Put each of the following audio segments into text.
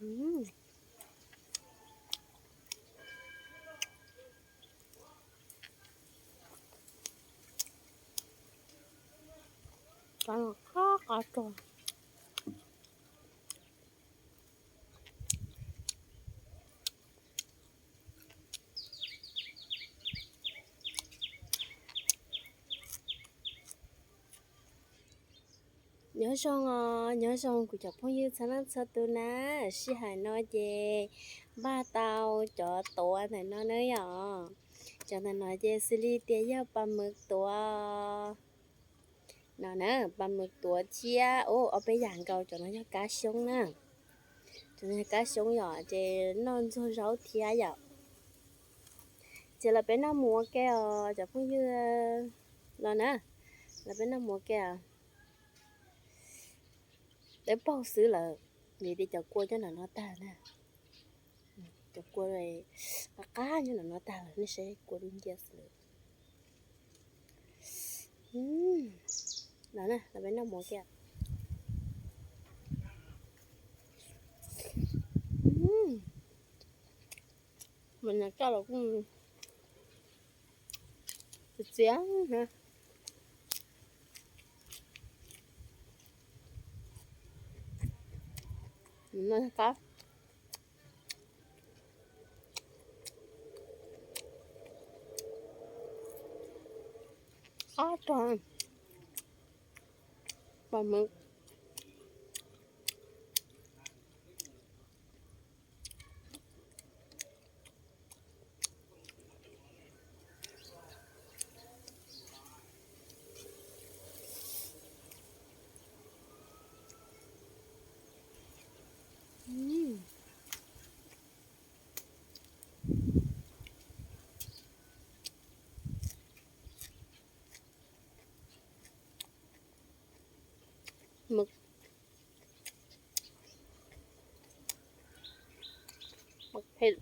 Qab qab rog. Nyob zoo os, nyob zoo kuv cov phooj ywg txhua leej txhua tus na. Sij hawm no ces npaj tau cov tuav ntawm no na yom. Cov ntawm no ces xws li tias yog pas mws tuav no na, pas mws tuav thiab. Ua ob peb yam nkaus, cov no yog kab xyoob na. Cov no yog kab xyoob yom, ces noj ntxuag zaub thiab yom. Ces los peb noj mus ua ke os cov phooj ywg. Los na, los peb noj mus ua ke os. Peb paug xwb lawm, vim tias cov kua nyob nram no tag na. Cov kua qab qab nyob nram no tag lawm, nej saib kua dub nciab xwb lawm. Los na, los peb noj mov kiag. Mas nyuam coj los kuj txias txias na. Noj qab. Qab rog. Pas mws. Mws. Mws phem.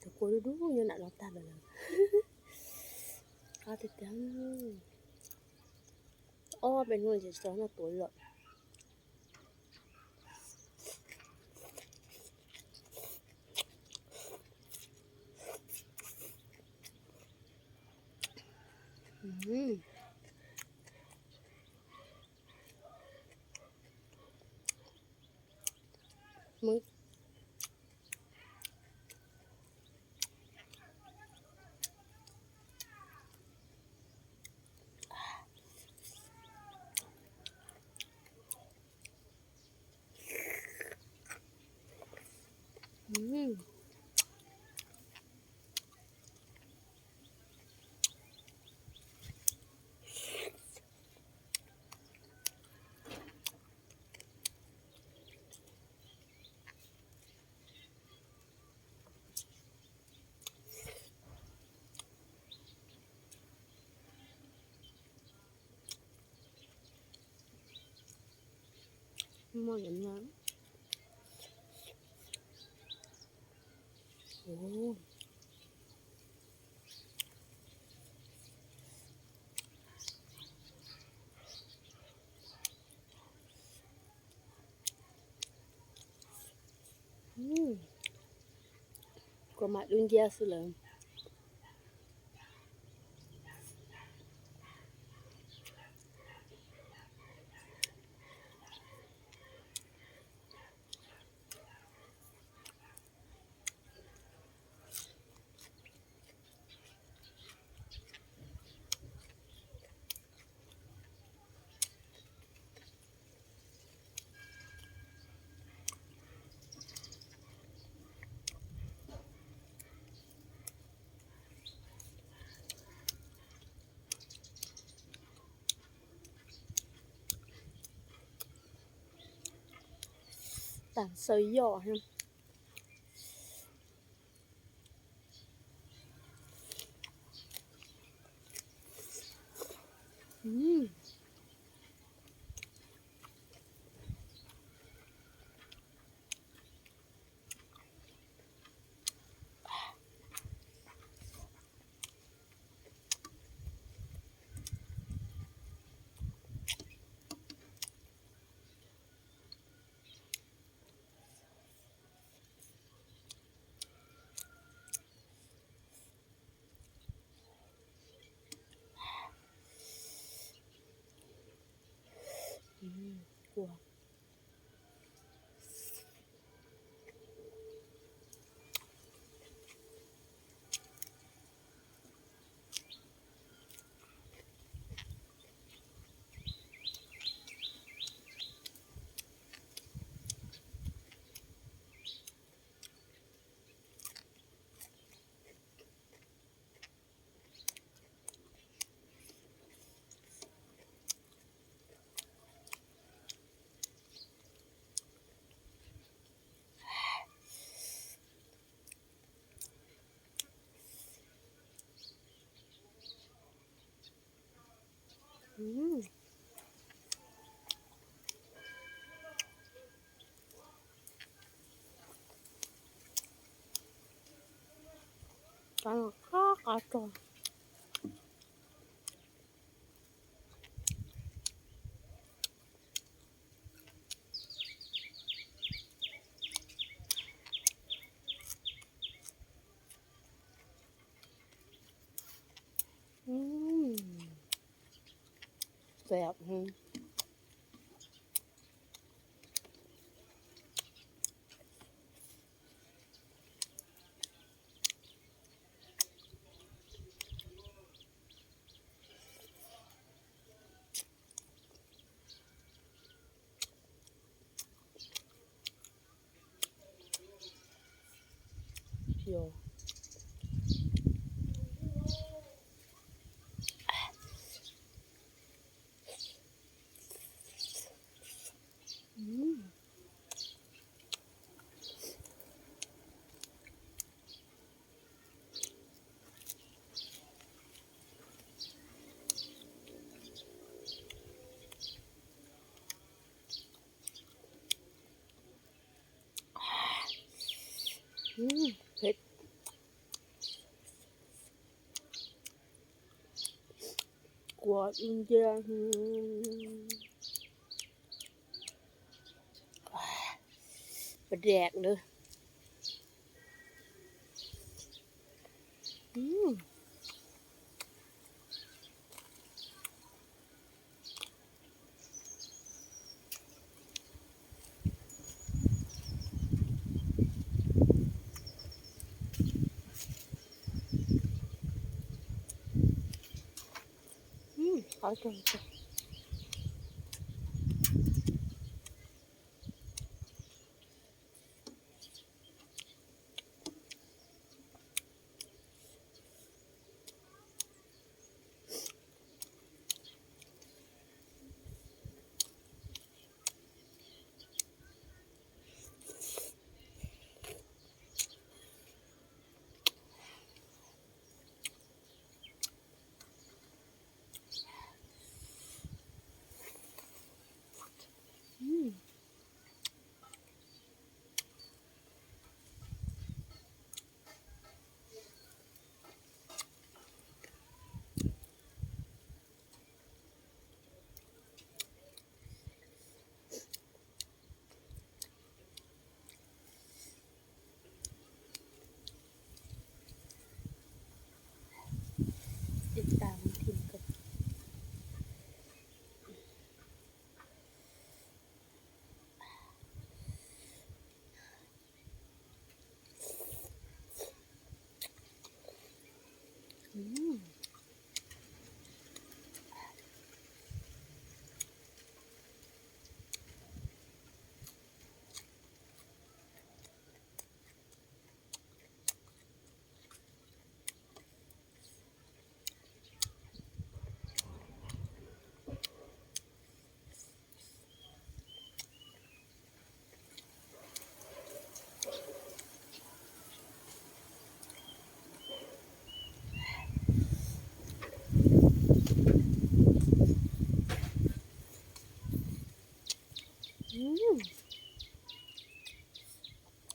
Cov kua dub dub nyob nram no tag lawm. Qab tiag tiag. Ob peb hnub ces tso noj tuav lawm. Mws. Muaj nyiam nyiam. Kua mas dub nciab xwb lawm. Tag xaw yoj. Kua. Qab qab tog. Xav. Phem. Kua ib nciab. Pas dam lawm. Qab tog.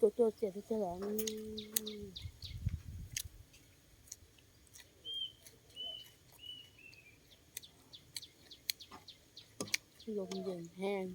Tus tuaj txias tiag tiag lawm. Zoo nyeem heev.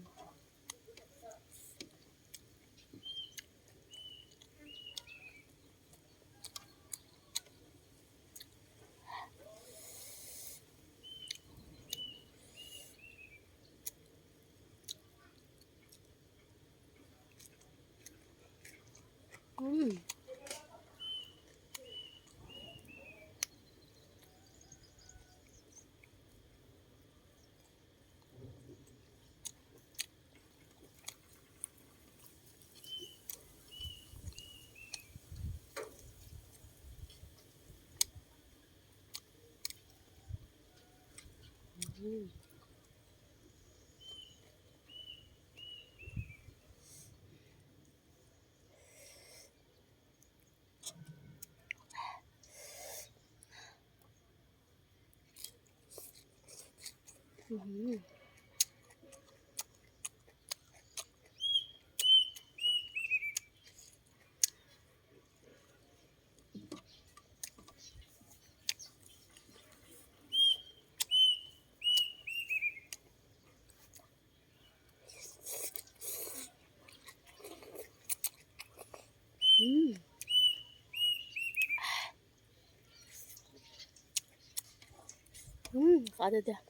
Qab tiag tiag.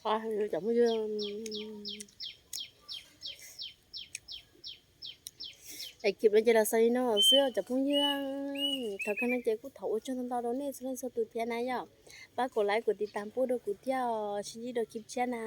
Qab heev cov phooj ywg. Es clip no ces los xaus li no xwb cov phooj ywg. Thov koj no ces kuj thov ua tsaug ntau ntau rau nej txhua leej txhua tus thiab na yom. Pab kom like kom tiv tas pub rau kuv thiab os, sib ntsib rau clip tshiab na.